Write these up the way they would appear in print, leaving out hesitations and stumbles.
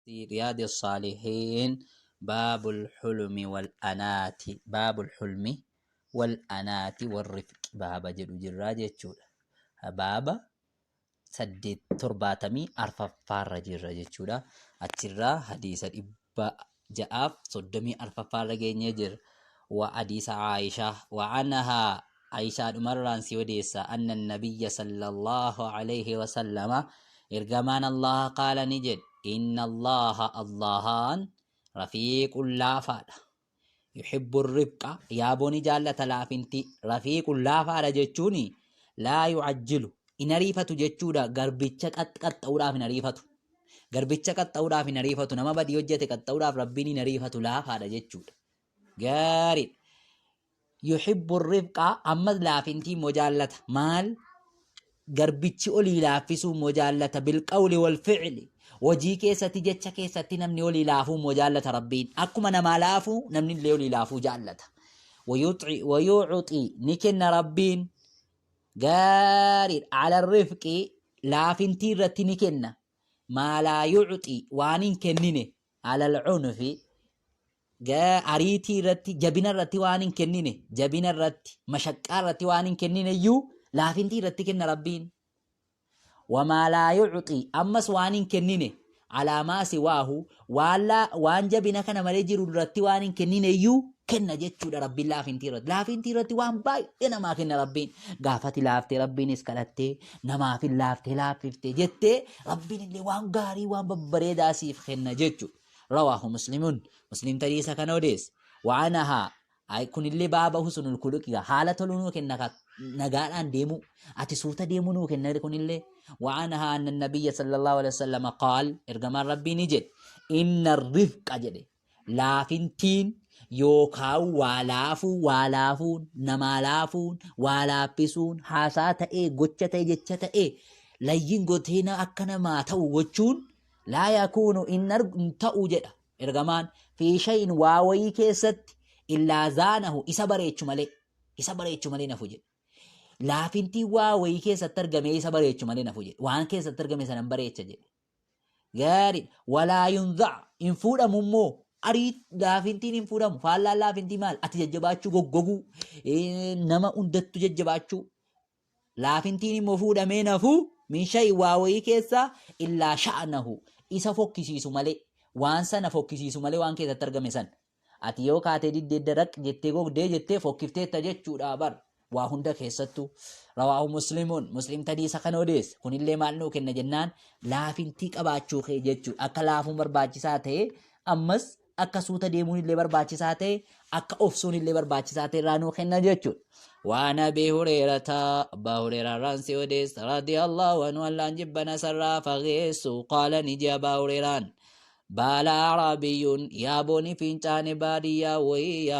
Riyaadi Saalihiin Baabul Hulmi wal Anaati Baabul Hulmi wal Anaati wal Rifqi baaba jedhu jirraa jechuudha. Baaba saddeet torbaatamii arfaffaarra jirra jechuudha. Achirraa hadiisa 634ffaarra geenyee jirra. Wa hadiisa Aayishaa wa anahaa Aayishaa dhumarraan si odeessa anna nabiyya sallallahu alayhi wasallama ergamaan Allaha qaala ni jedhe inna Allaha Allahaan rafiiqun laafaadha. Yuhibbu rifqa yaaboo ni jaallata laafinti rafiiqun laafaadha jechuun laa yu'ajjilu hin ariifatu jechuudha garbicha qaxxa'uudhaaf hin ariifatu. Garbicha qaxxa'uudhaaf hin ariifatu nama badii hojjete qaxxa'uudhaaf rabbiin hin ariifatu laafaadha jechuudha. Gaariidha. Yuhibbu rifqa ammas laafintii immoo jaallata maal garbichi olii laaffisuu immoo jaallata bilqawli wal fi'li hojii keessatti jecha keessatti namni olii laafuu immoo jaallata rabbiin akkuma namaa laafuu namni illee olii laafuu jaallata wayuuxi ni kenna rabbiin gaariidha ala rifqi laafintii irratti ni kenna maa laa yuuxi waan hin kennine ala alcunufi ariitii irratti jabina irratti waan hin kennine jabina irratti mashaqqaa irratti waan hin kennine iyyuu laafintii irratti kenna rabbiin wamaa laa yucxii ammas waan hin kennine alaa maa siwaahu waan waan jabina kana malee jiru irratti waan hin kennine iyyuu kenna jechuudha rabbiin laafintii irratti laafintii irratti waan baay'ee namaa kenna rabbiin gaafati laaftee rabbiinis kadhattee namaaf hin laaftee laaffiftee jettee rabbiin illee waan gaarii waan babbareedaa siif kenna jechuudha. Rawaahu Muslimun. Muslim tarii isa kana odeesse. Wa'anahaa. Ay, kunillee baaba husnul khuluqi gaa. Haala toluu nuu kenna ka nagaadhaan deemuu. Ati suuta deemuu nuu kenna kunillee. Wa'anahaa anna nabiyya sallallahu alaihi wasallam qaal ergamaan rabbii ni jedhe. Inna rifqa jedhe. Laafintiin yookaan waa laafuu waa laafuun namaa laafuun waa laaffisuun haasaa ta'ee gocha ta'e jecha ta'ee layyin gotee akka namaa ta'u gochuun Laa yakuunu hin hin ta'u jedha ergamaan fi shay'in waa wayii keessatti illaa zaanahu isa bareechu malee isa bareechu malee nafu jedhe. Laafintiin waa wayii keessatti argamee isa bareechu malee nafu jedhe. Waan keessatti argame sana hin bareecha jedhe. Gaariidha. Walaa yunzac hin fuudhamu immoo arii laafintiin hin fuudhamu. Faallaan laafintii maal? Ati jajjabaachuu goggoguu nama hundattu jajjabaachuu Laafintiin immoo fuudhamee nafu min shay'in waa wayii keessaa illaa sha'nahu isa fokkisiisu malee waan sana fokkisiisu malee waan keessatti argame san. Ati yoo kaatee diddee daraq jettee gogdee jettee fokkifteetta jechuudha bar waa hunda keessattuu. Rawaahu muslimuun muslim tadii isa kana odeesse kunillee maal nuu kenna jennaan laafintii qabaachuu kee jechuudha akka laafuun barbaachisaa ta'e ammas akka suuta deemuun illee barbaachisaa ta'e akka obsuun illee barbaachisaa ta'e irraa nuu kenna jechuudha. Waan Abii Hureerata Abbaa Hureeraarraan si odeessa radiyallahu anhu Allaan jibbana sarraa fageessu qaala ni jee Abbaa Hureeraan baala Araabiyyuun yaabooni fincaane baadiyyaa wayii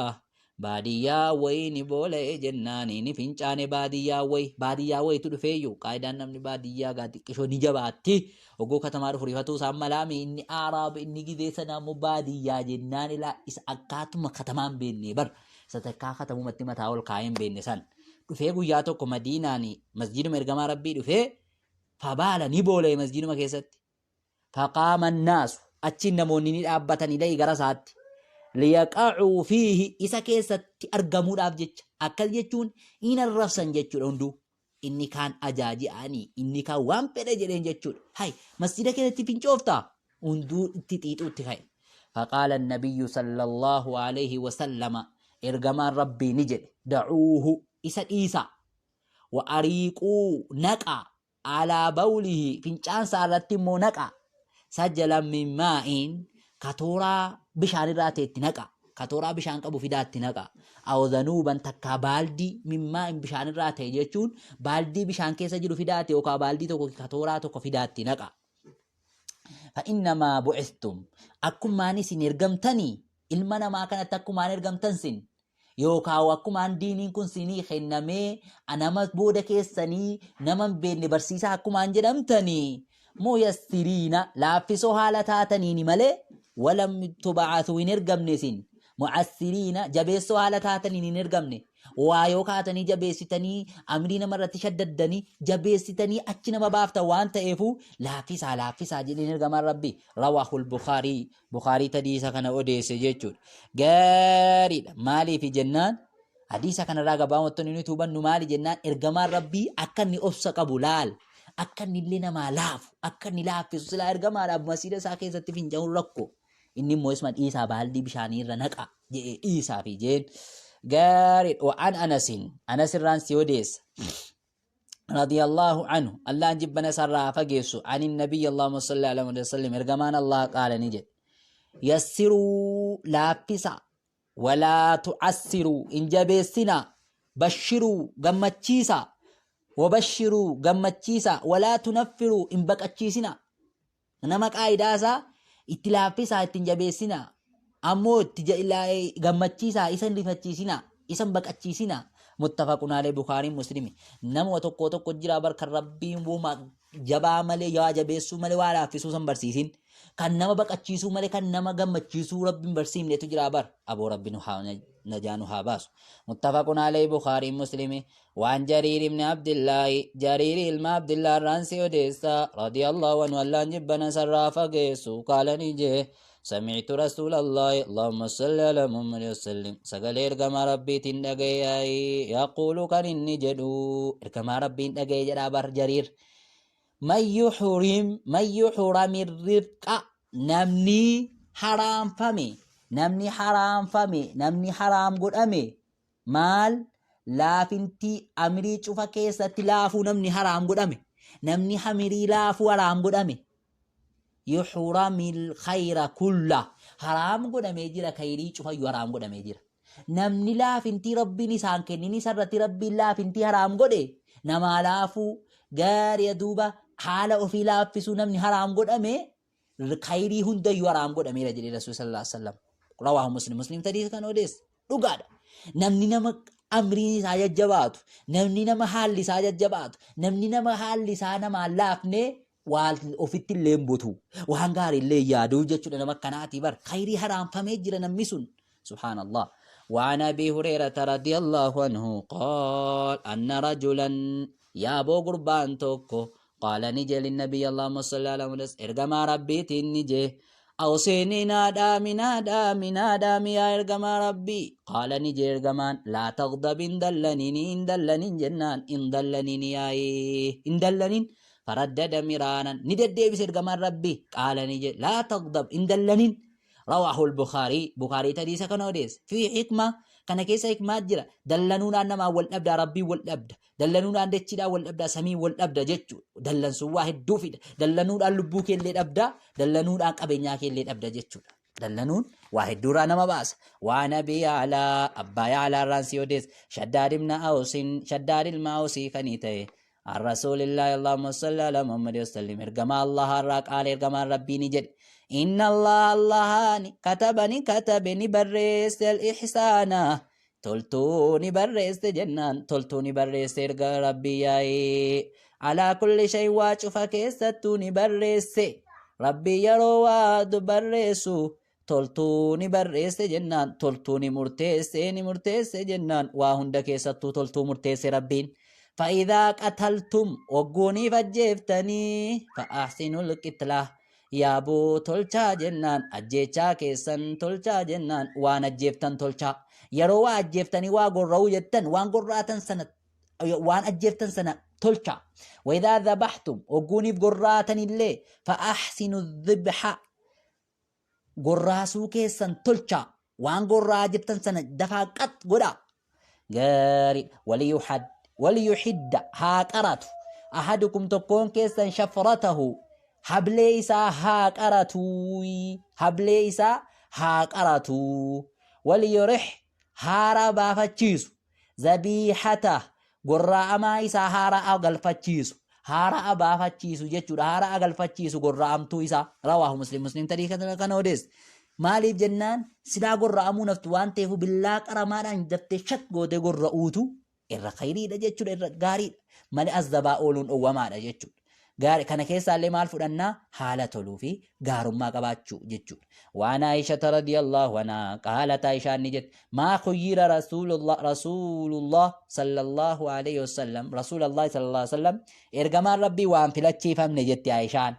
Baadiyyaa wayii ni boola'e jennaani ni fincaane baadiyyaa wayi baadiyyaa wayitu dhufeeyyu qaayidaan namni baadiyyaa gaa xiqqishoo ni jabaatti oguu katamaa dhufu rifatuu isaan malaami inni aaraab inni gizee sanaa immoo baadiyyaa jennaan ilaa isa akkaatuma katamaa hin beekne bar isa takkaa katamumatti mataa ol kaa'ee hin beekne san dhufee guyyaa tokko madiinaani masjiiduma ergamaa rabbii dhufee fabaala ni boola'e masjiiduma keessatti Faqaama annaasu achiin namoonni ni dhaabbatan ilayhi gara isaatti liyaqa'uu fiihi isa keessatti argamuudhaaf jecha akkas jechuun hin arrabsan jechuudha hunduu inni kaan ajaaji'anii inni kaan waan fedhe jedheen jechuudha hay masjida keessatti fincooftaa hunduu itti xiixuutti ka'e faqaala nabiyyu sallallahu alaihi wasallama ergamaan rabbii ni jedhe da'uuhu isa dhiisaa wa ariiquu naqaa alaa bawlihi fincaan isaa irratti immoo naqa sajalan min maa'iin katooraa bishaan irraa ta'e itti naqa katooraa bishaan qabu fidaa itti naqa aw zanuuban takkaa baaldii min maa'in bishaan irraa ta'e jechuun baaldii bishaan keessa jiru fidaati yookaan baaldii tokko katooraa tokko fidaa itti naqa. Fa'innamaa bu'istum akkumaan isin ergamtanii ilma namaa kanatti akkumaan ergamtan sin Yookaa akkumaan diiniin kun sinii kennamee nama booda keessanii nama hin beekne barsiisaa akkumaan jedhamtanii muyassiriina laaffisoo haala taataniini malee walam tuba'athuu hin ergamne isin Mu'assiriina jabeessoo haala taataniin hin ergamne. Waa yoo kaatanii jabeessitanii amrii nama irratti shaddaddanii jabeessitanii achi nama baaftan waan ta'eefuu laaffisaa laaffisaa jedheen ergamaan Rabbii. Rawaahul Bukaarii Bukaarii hadiisa kana odeesse jechuudha. Gaariidha. Maaliif jennaan hadiisa kanarraa gabaabumatti nuti hubannu maali jennaan ergamaan Rabbii akka inni obsa qabu laal. Akka inni illee namaa laafu akka inni laaffisu silaa ergamaadhaaf masiida isaa keessatti fincaa'uun rakkoo. Inni immoo isuma dhiisaa baaldii bishaanii irra naqa jedhee dhiisaa fi jeen. Gaariidha. Wa'an Anasin Anas irraan si odeessa. رضي الله عنه الله جبنا سرى فقيسو عن النبي اللهم صل على محمد وسلم ارجمان الله قال نجد يسروا لافسا ولا تعسروا إن جبسنا بشروا قمتشيسا وبشروا قمتشيسا ولا تنفروا إن بقتشيسنا Nama qaayidaa isaa itti laaffisaa itti hin jabeessinaa. Ammoo itti gammachiisaa isa hin rifachiisinaa. Isa hin baqachiisinaa. Muttafaqun alayhi Bukaariin Muslimi. Nama tokko tokko jira bar kan Rabbiin woma jabaa malee yaa jabeessuu malee waa laaffisuu san barsiisin. Kan nama baqachiisuu malee kan nama gammachiisuu Rabbiin barsiifnetu jira bar. Aboo Rabbi nu haa najaa nu haa baasu. Muttafaqun alayhi Bukaariin Muslimi. Waan Jariir ibn Abdillaahi, Jariir ilma Abdillaa irraan si odeessa, radiyallahu anhu Allaan jibbana sarraa fageessu, qaala ni jee, sami'tu rasuulallaahi, Allahumma salli ala Muhammad wasallim, sagalee ergamaa Rabbiitiin dhagaye, yaquulu kan inni jedhu, ergamaa Rabbiin dhagaye jedhaa bar Jariir. Man yuhrim, man yuhrami rifqa, namni haraamfame, namni haraamfame, namni haraam godhame, Maal laafintii amirii cufa keessatti laafuu namni haraam godhame. Namni hamirii laafuu haraam godhame. Yuhramil khayra kulla. Haraam godhamee jira khayrii cufayyuu haraam godhamee jira. Namni laafintii rabbiin isaan kennin isarratti rabbiin laafintii haraam godhe namaa laafuu gaarii duuba haala ofii laaffisuu namni haraam godhame khayrii hundayyuu haraam godhameera jedhee Rasuul sallallahu alaihi wasallam. Rawaahu Muslim. Muslim tadii kan odeesse. Dhugaadha. Namni nama amriin isaa jajjabaatu, namni nama haalli isaa jajjabaatu, namni nama haalli isaa namaa laafne waan ofitti illee hin butu. Waan gaarii illee hin yaaduu jechuudha nama akkanaatii bar. Khayrii haraamfamee jira namni sun. Subhaanallah. وعن أبي هريرة رضي الله عنه قال أن رجلا يا أبو قربان توكو قال نجي للنبي اللهم صل على محمد إرجما ربي تنجي أوصيني نادامي نادامي نادامي يا إرجما ربي قال نجي إرجمان لا تغضب إن دلنيني إن دلنين جنان إن دلنيني يا إن دلنين فردد مرانا ندد ديبس إرجمان ربي قال نجي لا تغضب إن دلنين Rawaahul Bukhaarii, Bukhaarii hadiisa kana odeesse. Fi hikma, kana keessa hikmaa jira. Dallanuudhaan namaa wal dhabda, Rabbiin wal dhabda. Dallanuudhaan dachiidhaan wal dhabda, samii wal dhabda jechuudha. Dallansuun waa hedduu fida. Dallanuudhaan lubbuu keellee dhabda, dallanuudhaan qabeenyaa keellee dhabda jechuudha. Dallanuun waa hedduurraa nama baasa. Waa nabii Yaalaa, abbaa Yaalaa irraan si odeesse. Shaddaad ibna Awsin, Shaddaad ilma Awsii kanii ta'e. An rasuulillaahi Allahumma salli ala Muhammad wasallim ergamaa Allah irraa qaala ergamaan rabbii ni jedhe inna Allah Allahaani kataba ni katabe ni barreesse al-ihsaana toltuu ni barreesse jennaan toltuu ni barreesse erga rabbii yaa'ee alaa kulli shay waa cufa keessattuu ni barreesse rabbii yeroo waa barreessu toltuu ni barreesse jennaan toltuu ni murteesse ni murteesse jennaan waa hunda keessattuu toltuu murteesse rabbiin fa'idaa qataltum wagguuniif ajjeeftanii fa'ahsinul qitla yaaboo tolchaa jennaan ajjeechaa keessan tolchaa jennaan waan ajjeeftan tolchaa yeroo waa ajjeeftanii waa gorra'uu jettan waan gorraatan sana waan ajjeeftan sana tolchaa wa'idaa dhabaxtum wagguuniif gorraatanillee fa'ahsinu dhibxa gorraasuu keessan tolchaa waan gorra'aa jirtan sana dafaa qax godhaa gaarii waliyuhad waliyuhidda haa qaratu ahadukum tokkoon keessan shafratahu hablee isaa haa qaratu hablee isaa haa qaratu waliyurih haaraa baafachiisu zabiihata gorra'amaa isaa haara'a galfachiisu haara'a baafachiisu jechuudha haara'a galfachiisu gorra'amtuu isaa rawaahu muslim muslim tarii kana odeesse maaliif jennaan silaa gorra'amuu naftu waan ta'eef billaa qaramaadhaan daftee shak gootee gorra'uutu irra khayriidha jechuudha irra gaariidha malee as dabaa ooluun dhowwamaadha jechuudha. Gaari kana keessaallee maal fudhannaa? Haala toluu fi gaarummaa qabaachuu jechuudha. Waan Aayishata radiyallahu anhaa qaalat, Aayishaan ni jette, maa khuyyira Rasuulullah Rasuulullah sallallahu alayhi wasallam, Rasuulallah sallallahu alayhi wasallam, ergamaan Rabbii waan filachiifamne jette Aayishaan.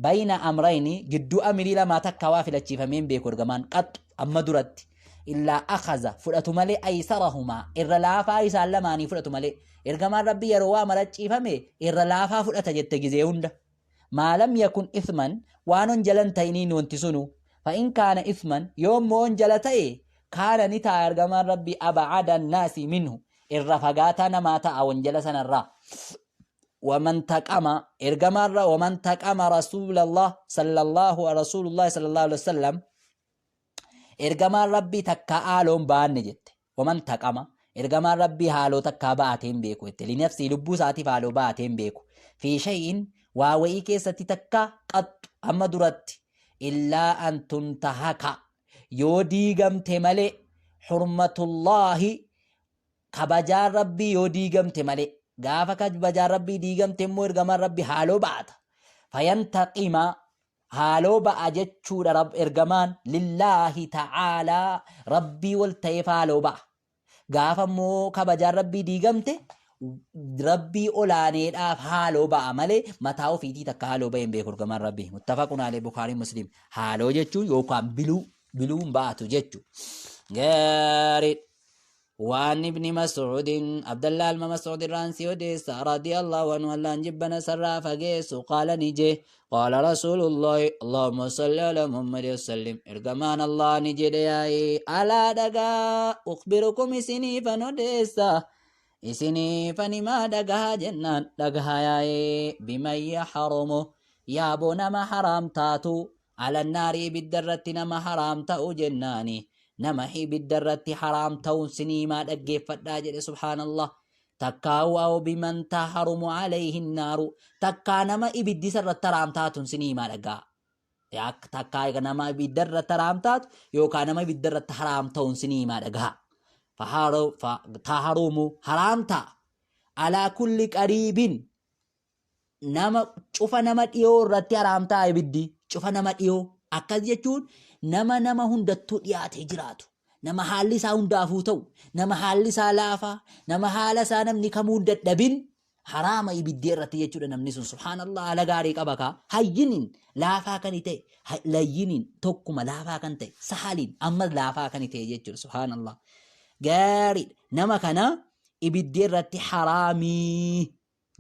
Bayna amrayni, gidduu amirii lamaa takkaa waa filachiifamee hin beeku ergamaan, qaxxu, amma duratti, illaa akhaza, fudhatu malee, aysarahumaa, irra laafaa isaan lamaanii fudhatu malee. Ergamaan Rabbii yeroo waa marachiifame irra laafaa fudhata jette gizee hunda. Maa lam yakun ithman, waan honjala hin ta'iniin wanti sunu. Fa in kaana ithman, yoo immoo honjala ta'e, kaana, ni ta'a ergamaan Rabbii, ab'ada annaasi minhu, irra fagaataa namaa ta'a honjala sanarraa. Waman taqama, ergamaan waman taqama rasuulallah sallallahu rasuulullah sallallahu alaihi wasallam, ergamaan Rabbii takkaa haaloon ba'anne jette. Waman taqama, ergamaan Rabbii haaloo takkaa ba'atee hin beeku jette. Linafsii, lubbuu isaatiif haaloo ba'atee hin beeku. Fi shay'in, waa wa'ii keessatti takka, qaxxu, amma duratti, illaa an tuntahaka, yoo diigamte malee, hurmatullaahi, kabajaan Rabbii yoo diigamte malee. Gaafa kabajaan Rabbii diigamte immoo ergamaan Rabbii haaloo ba'ata. Fayantaqima, haaloo ba'a jechuudha. Ergamaan lillaahi ta'aalaa, Rabbii wal ta'eef haaloo ba'a. Gaafa immoo kabajaan Rabbii diigamte Rabbii olaaneedhaaf haaloo ba'a malee mataa ofiitii takka haaloo ba'e hin beeku ergamaan Rabbii. Muttafaqun alee, Bukaarii, Muslim. Haaloo jechuun yookaan biluu biluun ba'atu jechuudha. Gaarii. وعن ابن مسعود، عبد الله ilma مسعود irraan si odeessa، رضي الله عنه، Allahn jibbana sarraa fageessu، قال ni je، قال رسول الله، اللهم صل على محمد وسلم، ergamaan Allah ni jedhe yaa'ee، ألا dhagaa، أخبركم isiniifan odeessa, isiniifan himaa, dhagahaa jennaan dhagahaa yaa'ee، بمن يحرم, yaaboo nama haraam taatu، على النار, ibidda irratti nama haraam ta'u jennaani, nama ibidda irratti haraam ta'uun siniimaa, dhaggeeffadhaa jedhe. Subhaanallah. Takkaa'u أو بمن تحرم عليه النار, takkaa nama ibiddi isa irratti haraam taatuun siniimaa dhagaa. Takkaa nama ibidda irratti haraam taatu yookaan nama ibidda irratti haraam ta'uun siniimaa dhagaa. تحرم, haraam ta'a، على كل قريب, nama cufa nama dhiyoo irratti haraam ta'a ibiddi. Cufa nama dhiyoo akkas jechuun nama nama hundattuu dhiyaatee jiraatu, nama haalli isaa hundaafuu ta'u, nama haalli isaa laafaa, nama haala isaa namni kamuu hin dadhabin haraama ibiddi irratti jechuudha namni sun. Subhaanallah, haala gaarii qaba kaa. هين, laafaa kan ta'e, لين, tokkuma laafaa kan ta'e, سهل, ammas laafaa kan ta'e jechuudha. Subhaanallah, gaarii. Nama kana ibiddi irratti haraamii.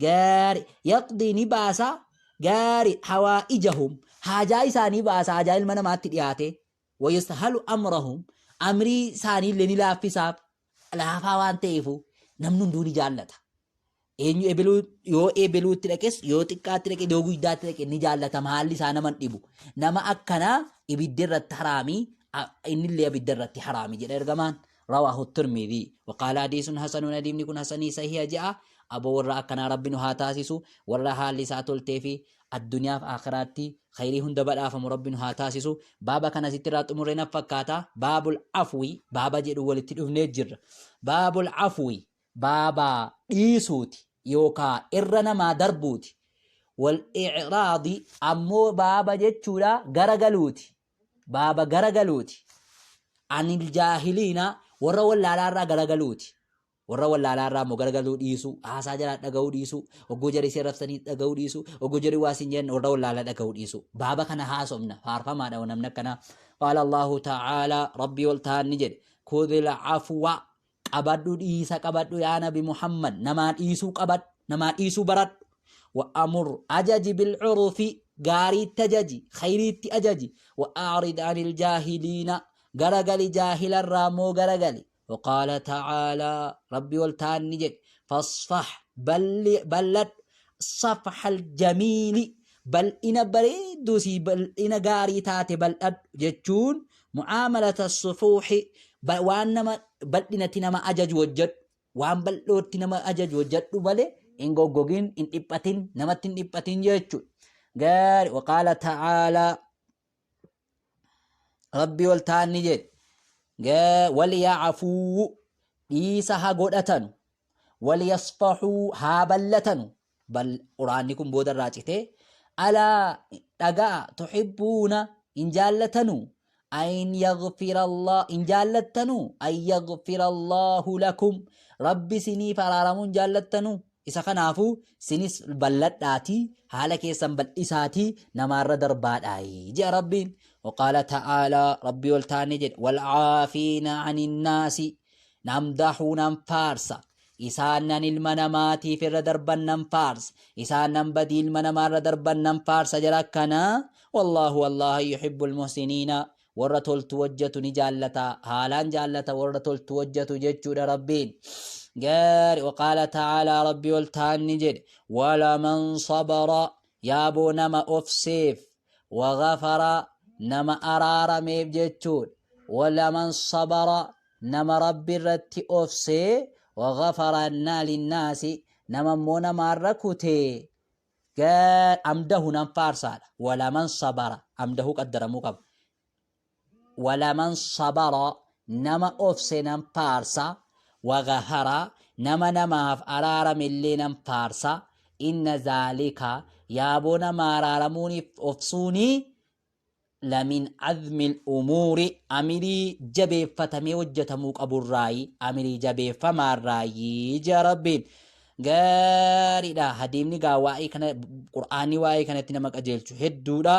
Gaarii. يقضي, ni baasa. Gaarii. حوائجهم, haajaa isaanii baasa, haajaa ilma namaatti dhiyaate. ويسهل أمرهم, amrii isaanii illee ni laaffisaaf. Laafaa waan ta'eefu namni hunduu ni jaallata. Eenyu ebeluu yoo ebeluutti dhaqes, yoo xiqqaatti dhaqe, yoo guddaatti dhaqe, ni jaallatama. Haalli isaa nama hin dhibu. Nama akkanaa ibidda irratti haraamii, innillee ibidda irratti haraami jedha ergamaan. رواه الترمذي وقال حديث حسن. Hadiisni kun hasanii sahiha jedha. Aboo, warra akkanaa Rabbi nu haa taasisu. Warra haalli isaa toltee fi addunyaaf akhiraatti khayrii hunda badhaafamu Rabbi nu haa taasisu. Baaba kana sitti irraa xumurree na fakkaata. باب العفو baaba jedhu walitti dhufnee jirra. باب العفو baaba dhiisuuti yookaa irra namaa darbuuti. والإعراض ammoo baaba jechuudha garagaluuti. Baaba garagaluuti. عن الجاهلين, warra wallaalaarraa garagaluuti. Warra wallaalaarraa immoo garagaluu dhiisuu, haasaa jalaa dhaga'uu dhiisuu, ogguu jarii si arrabsanii dhaga'uu dhiisuu, ogguu jarii waa siin jenna warra wallaalaa dhaga'uu dhiisuu. Baaba kana haasofna. Faarfamaadha namni akkanaa. قال الله تعالى, Rabbii ol ta'an ni jedhe، خذ العفو, qabadhu dhiisa, qabadhu yaa Nabi Muhammad, namaa dhiisuu qabadhu, namaa dhiisuu baradhu. وأمر, ajaji، بالعرف, gaariitti ajaji, khayriitti ajaji. وأعرض عن الجاهلين, garagali, jaahilarraa immoo garagali. وقال تعالى, Rabbi ol ta'an ni jedhe، فاصفح, balladhu، الصفح الجميل, bal'ina bareedduu si bal'ina gaarii taate bal'adhu jechuun معاملة الصفوح, waan nama bal'inatti nama ajaju hojjedhu, waan bal'ootti nama ajaju hojjedhu malee hin goggogin, hin dhiphatin, namatti hin dhiphatin jechuudha. Gaari. وقال تعالى, Rabbi ol ta'an ni jedhe، وليعفوا, dhiisa haa godhatanu، وليصفحوا, haa bal'atanu. Bal quraanni kun booda irraa citee alaa dhaga'a tuhibbuuna hin jaallatanu an yaghfira Allah hin jaallattanu an yaghfira Allahu lakum rabbi siniif araaramuu hin jaallattanu isa kanaafuu sinis balladhaatii haala keessan bal'isaatii namaarra darbaadhaayi jedha rabbiin. Waqaala ta'aalaa rabbii ol taane jedhe walcaafiina aninnaasi namdahuu nan faarsa isaan nan ilma namaatiif irra darban nan faarsa isaan nan badii ilma namaarra darban nan faarsa jara akkana wallaahu wallaahi yuhibbul muhsiniina warra toltu hojjetu ni jaallata haalaan jaallata warra toltu hojjetu jechuudha rabbiin gaari waqaala ta'aalaa rabbii ol ta'an ni jedhe walaman sabara yaaboo nama ofseef wagafara nama araarameef jechuudha walaman sabara nama rabbi irratti ofsee wagafara linnaasi nama immoo namaarra kutee amdahu nan faarsaadha walaman sabara amdahu qaddaramuu qaba walaman sabara nama ofse nan faarsa wagafara nama namaaf araaramillee nan faarsa inna zaalika yaaboo nama araaramuuniif ofsuunii lamin azmil umuuri amirii jabeeffatamee hojjetamuu qaburraayi amirii jabeeffamaarraayi jea rabbiin gaariidha hadiimni gaa waa'ee kana qur'aanni waa'ee kanatti nama qajeelchu hedduudha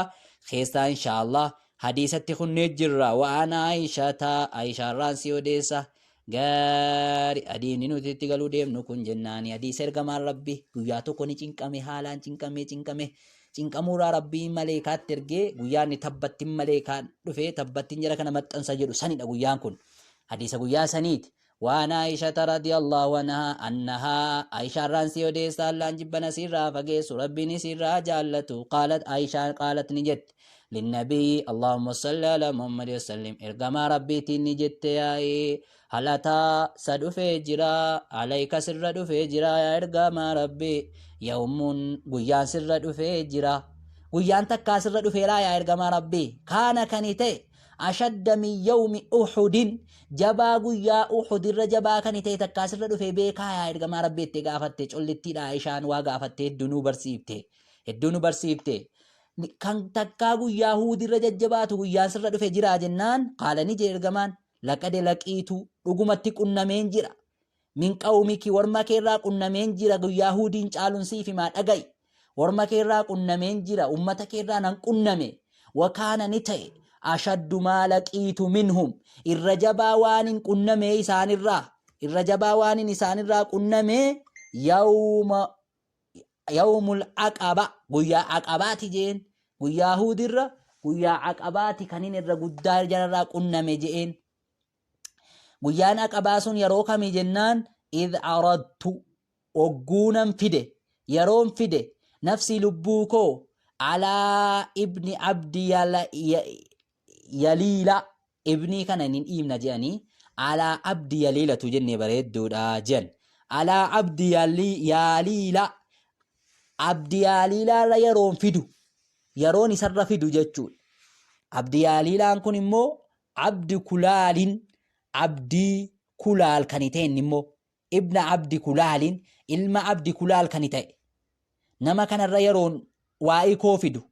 keessaa inshaallah hadiisatti kunnee jirra wa'aan aayishata aayishaarraan si odeessa gaari hadiimni nuti itti galuu deemnu kun jennaani hadiisa ergamaan rabbi guyyaa tokko ni cinqame haalaan cinqamee cinqame cinqamuurraa rabbiin maleekaatti ergee guyyaa inni tabbattiin maleekaan dhufee tabbattiin jara kana maxxansa jedhu sanidha guyyaan kun hadiisa guyyaa saniiti waan Aayishata radiyallahu anhaa annahaa Aayishaarraan si odeessa Allaan jibbana sirraa fageessu rabbiin sirraa jaallatu qaalat Aayishaan qaalat ni jette linnabiyyi Allahumma salli ala Muhammad wasallim ergamaa rabbiitiin ni jette yaa'ee halataa sa dhufee jira alayka sirra dhufee jira yaa ergamaa rabbii yawmuun guyyaan sirra dhufee jira guyyaan takkaa sirra dhufeeraa yaa ergamaa rabbii kaana kani ta'e ashadda min yawmi uhudin jabaa guyyaa uhud irra jabaa kani ta'e takkaa sirra dhufee beekaa yaa ergamaa rabbii itti gaafatte collittiidha ishaan waa gaafatte hedduu nu barsiifte hedduu nu barsiifte kan takkaa guyyaa huudirra jajjabaatu guyyaan sirra dhufe jiraa jennaan qaala ni jedhe ergamaan laqade laqiitu dhugumatti qunnameen jira min qawmiki warma keerraa qunnameen jira guyyaa huudiin caalun siif himaa dhaga'i warma keerraa qunnameen jira ummata keerraa nan qunname wakaana ni ta'e ashaddu maa laqiitu minhum irra jabaa waan hin qunname isaanirraa irra jabaa waan hin isaanirraa qunname yawma yawmul aqaba guyyaa aqabaati jeen guyyaa huudirra guyyaa aqabaati kanin irra guddaa jararraa qunname je'een guyyaan aqabaa sun yeroo kami jennaan id aradtu ogguunan fide yeroon fide nafsii lubbuu koo alaa ibni abdi yaliila ibnii kana hin dhiibna jedhanii alaa abdi yaliilatu jennee bareedduudha jedhan alaa abdi yaaliila abdi yaaliilaarra yeroon fidu yeroon isarra fidu jechuudha abdi yaaliilaan kun immoo abdi kulaalin abdii kulaal kan ta'e inni immoo ibna abdi kulaalin ilma abdi kulaal kan ta'e nama kanarra yeroon waa'ee koo fidu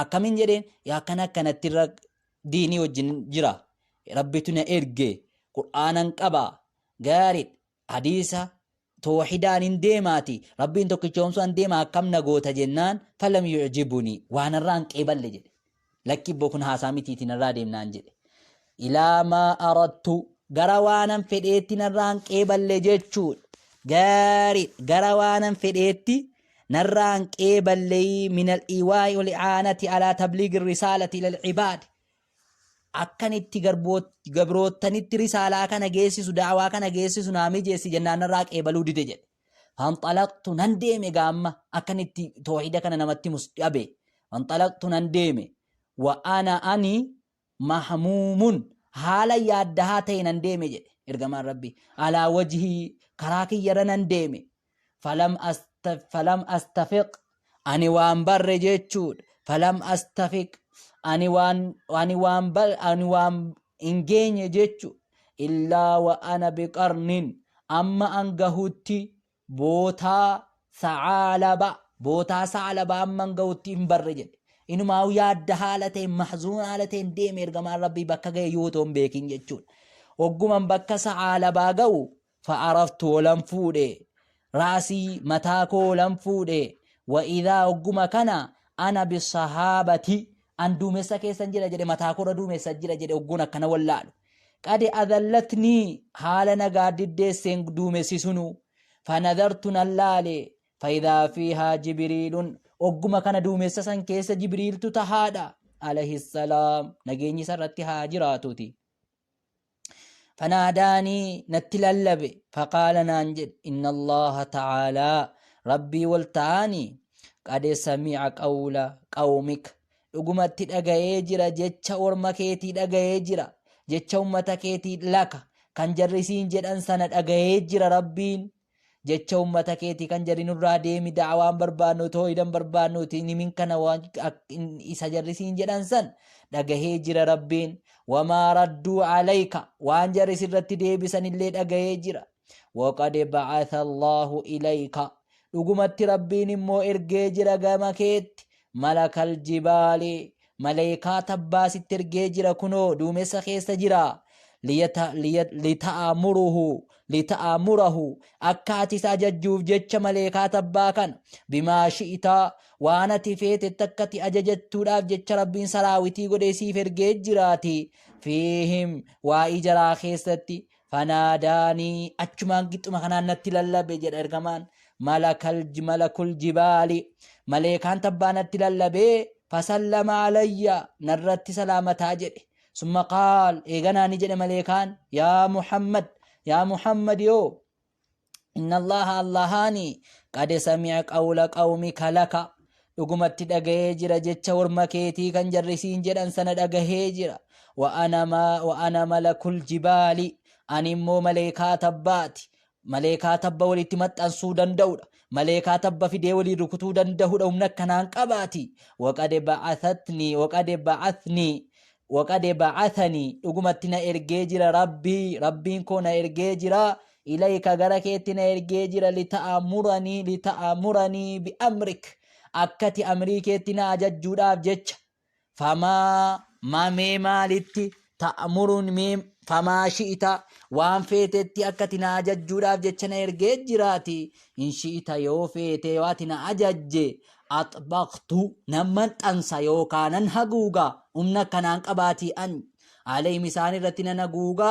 Akkamin jedheen yaa akkana akkanatti irra diinii wajjin jira. Rabbitu na erge. Qur'aanan qaba. Gaarii hadiisa toohidaan hin deemaati. Rabbiin tokkichoomsuu an deema akkam na goota jennaan falam yu'jibuni waan irraa hin qeeballe jedhe. Lakki ibboo kun haasaa mitiiti narraa deemnaan jedhe. Ilaa maa aradtu gara waanan fedheetti narraa hin qeeballe jechuudha. Gaarii gara waanan fedheetti narraa hin qeeballee min al-iwaa'i wal i'aanati alaa tabliigi risaalati ila al-ibaad akkan itti gabroottanitti risaalaa kana geessisu da'awaa kana geessisu naa mijeessi jennaan narraa qeebaluu dide jedhe. Fanxalaqtu nan deeme gaamma akkan itti toohida kana namatti himus dhabe. Fanxalaqtu nan deeme wa ana ani mahmuumun haala yaaddahaa ta'e nan deeme jedhe ergamaan rabbi alaa wajhii karaa kiyyarra nan deeme falam astafiq ani waan barre jechuudha falam astafiq ani waan ani waan ani waan hin geenye jechu illaa wa ana biqarnin amma an gahutti bootaa Sa'aalaba bootaa Sa'alaba amman ga'utti hin barre jedhe. Inumaa yaadda haala ta'een mahzuun haala ta'een deeme ergamaan Rabbii bakka ga'e yoo otoo hin beekin jechuudha. Ogguman bakka Sa'aalabaa ga'u fa'araftu olan fuudhe raasii mataa koo olan fuudhe wa idhaa ogguma kana ana bisahaabati an duumessa keessan jira jedhe mataa koorra duumessa jira jedhe ogguun akkana wallaalu. Qadi adallatnii haala nagaa diddeesseen duumessi sunu fanadartu nan laale fa'idaa fiihaa jibriilun ogguma kana duumessa san keessa jibriiltu tahaadha alayhi salaam nageenyi isa irratti haa jiraatuuti. Fanaadaanii natti lallabe faqaala naan jedhe inna allaha ta'aalaa rabbii wal ta'aanii qad sami'a qawla qawmik dhugumatti dhaga'ee jira jecha orma keetii dhaga'ee jira jecha ummata keetii laka kan jarri siin jedhan sana dhaga'ee jira rabbiin jecha ummata keetii kan jarri nurraa deemi da'awaan barbaannu toohidan barbaannuti nimin kana waan isa jarri siin jedhan san dhagahee jira rabbiin wamaa radduu alayka waan jarri sirratti deebisan illee dhagahee jira waqad ba'atha Allahu ilayka dhugumatti rabbiin immoo ergee jira gama keetti malakal jibaali maleekaa tabbaa sitti ergee jira kunoo duumessa keessa jira lita'amuruhu lita'amurahu akka ati isa ajajjuuf jecha maleekaa tabbaa kana bimaa shi'itaa waan ati feetetti akka ati ajajattuudhaaf jecha rabbiin saraawitii godhee siif ergee jiraati fiihim waa'ii jaraa keessatti fanaadaanii achumaan gixxuma kanaan natti lallabe jedha ergamaan malakal malakul jibaali maleekaan tabbaa natti lallabee fasallama alayya narratti salaamataa jedhe summa qaal eeganaa ni jedhe maleekaan yaa muhammad yaa muhammad yoo inna allaha allahaani qad sami'a qawla qawmika laka dhugumatti dhagahee jira jecha orma keetii kan jarri siin jedhan sana dhagahee jira wa ana malakul jibaali ani immoo maleekaa tabbaati maleekaa tabba walitti maxxansuu danda'udha maleekaa tabba fidee waliin rukutuu danda'udha humna akkanaan qabaati waqad ba'athatni waqad ba'athni waqad ba'athani dhugumatti na ergee jira rabbii rabbiin koo na ergee jira ilayka gara keetti na ergee jira lita'amuranii lita'amuranii bi'amrik akkati amrii keetti na ajajjuudhaaf jecha famaa mamee maalitti ta'muruun mee famaa shi'ita waan feetetti akkati na ajajjuudhaaf jecha na ergee jiraati in shi'ita yoo feete yoo ati na ajajje axbaqtu nan maxxansa yookaa nan haguuga humna akkanaan qabaatii an alayhim isaan irratti nan haguuga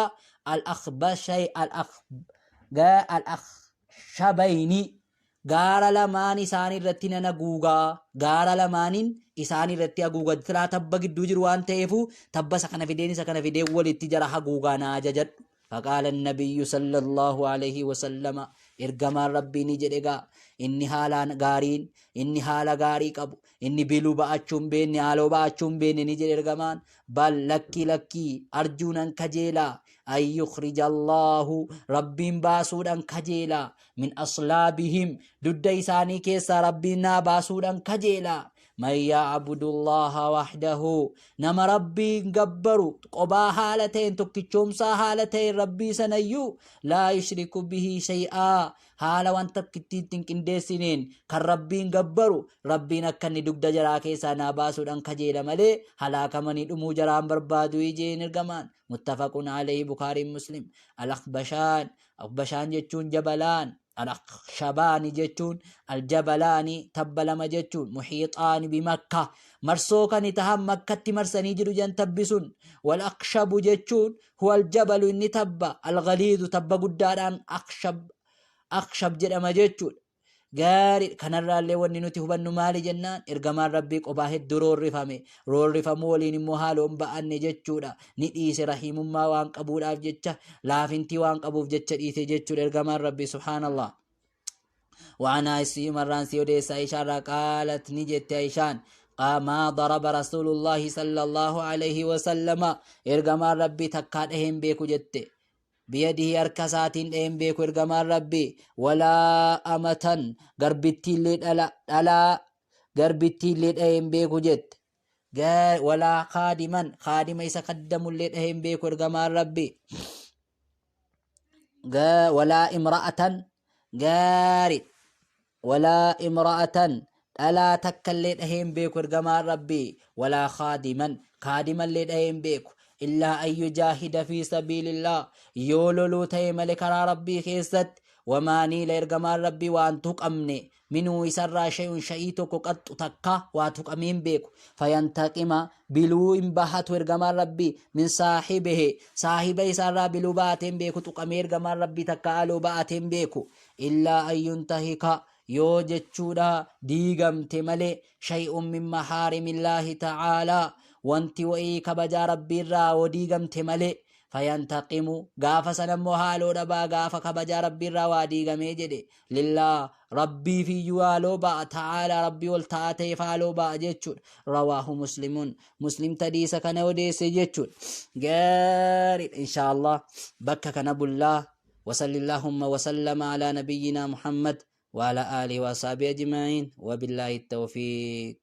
al-akhshabayni gaara lamaan isaan irratti nan haguuga gaara lamaaniin isaan irratti haguuga silaa tabba gidduu jiru waan ta'eefu tabba isa kana fideen isa kana fideen walitti jara haguugaa na ajajadhu Faqaala nabiyyu sallallahu alayhi wasallama ergamaan rabbii ni jedhe gaa inni haalaan gaariin inni haala gaarii qabu inni biluu ba'achuu hin beekne haaloo ba'achuu hin beekne ni jedhe ergamaan bal lakkii lakkii arjuunan kajeelaa an yukhrija Allahu rabbiin baasuudhan kajeelaa min aslaabihim dudda isaanii keessaa rabbiin naa baasuudhan kajeelaa Man ya'budullaha wahdahu nama Rabbiin gabbaru qobaa haala ta'een tokkichoomsaa haala ta'een Rabbii sanayyuu laa yushriku bihi shay'aa haala wanta tokkittiin hin qindeessineen kan Rabbiin gabbaru Rabbiin akka inni dugda jaraa keessaa naa baasuudhaan kajeela malee halaakamanii dhumuu jaraan barbaadu ijeen ergamaan muttafaqun alayhi bukaariin muslim al-akhbashaan akhbashaan jechuun jabalaan Al-Akhshabaani jechuun Aljabalaani tabba lama jechuun muhiixaani bimakka marsoo kan tahan makkatti marsanii jiru jan tabbi sun wal akhshabu jechuun huwa aljabalu inni tabba alghaliidu tabba guddaadhaan akhshab akhshab jedhama jechuudha. Gaarii kanarraallee wanni nuti hubannu maali jennaan ergamaan rabbii qophaa hedduu roorrifame roorrifamuu waliin immoo haaloon ba'anne jechuudha ni dhiise rahiimummaa waan qabuudhaaf jecha laafintii waan qabuuf jecha dhiise jechuudha ergamaan rabbii subhaanallah. وعن عائشة مران سيوديس عائشة قالت نجت عائشان ما ضرب رسول الله صلى الله عليه وسلم إرغمان ربي تكاد هم بيكو جت بيده harka isaatiin dhaheen beeku ergamaan rabbii walaa amatan garbittiillee dhalaa garbittiillee dhaheen beeku jette walaa kaadiman kaadima isa kaddamullee dhaheen beeku ergamaan rabbii walaa imra'atan gaarii Walaa imra'atan, dhalaa takkallee dhahee hin beeku ergamaan Rabbii. Walaa khaadiman, kaadimallee dhahee hin beeku. Illaa an yujaahida fi sabiilillah, yoo loluu ta'e malee karaa Rabbii keessatti. Wamaa niila, ergamaan Rabbii waan tuqamne, minuu isarraa, shay'un shay'ii tokko, qaxxu takka waa tuqamee hin beeku. Fayantaqima, biluu hin bahatu ergamaan Rabbii, min saahibihi, saahiba isaarraa biluu bahatee hin beeku. Tuqamee ergamaan Rabbii takka aloo bahatee hin beeku. Illaa an yuntahika, yoo jechuudha diigamte malee, shay'un min mahaarimillaahi ta'aalaa, wanti wa'ii kabajaa Rabbiirraa yoo diigamte malee, fayantaqimu, gaafa sana immoo haaloo dhabaa. Gaafa kabajaa Rabbiirraa waa diigamee jedhe, lillaa, Rabbiif iyyuu haaloo ba'a, ta'aalaa, Rabbii ol ta'aa ta'eef haaloo ba'a jechuudha. Rawaahu Muslimuun, Muslim hadiisa kana odeesse jechuudha. Gaariidha. Inshaallah bakka kana bullaa. وصل اللهم وسلم على نبينا محمد وعلى آله وأصحابه أجمعين، وبالله التوفيق.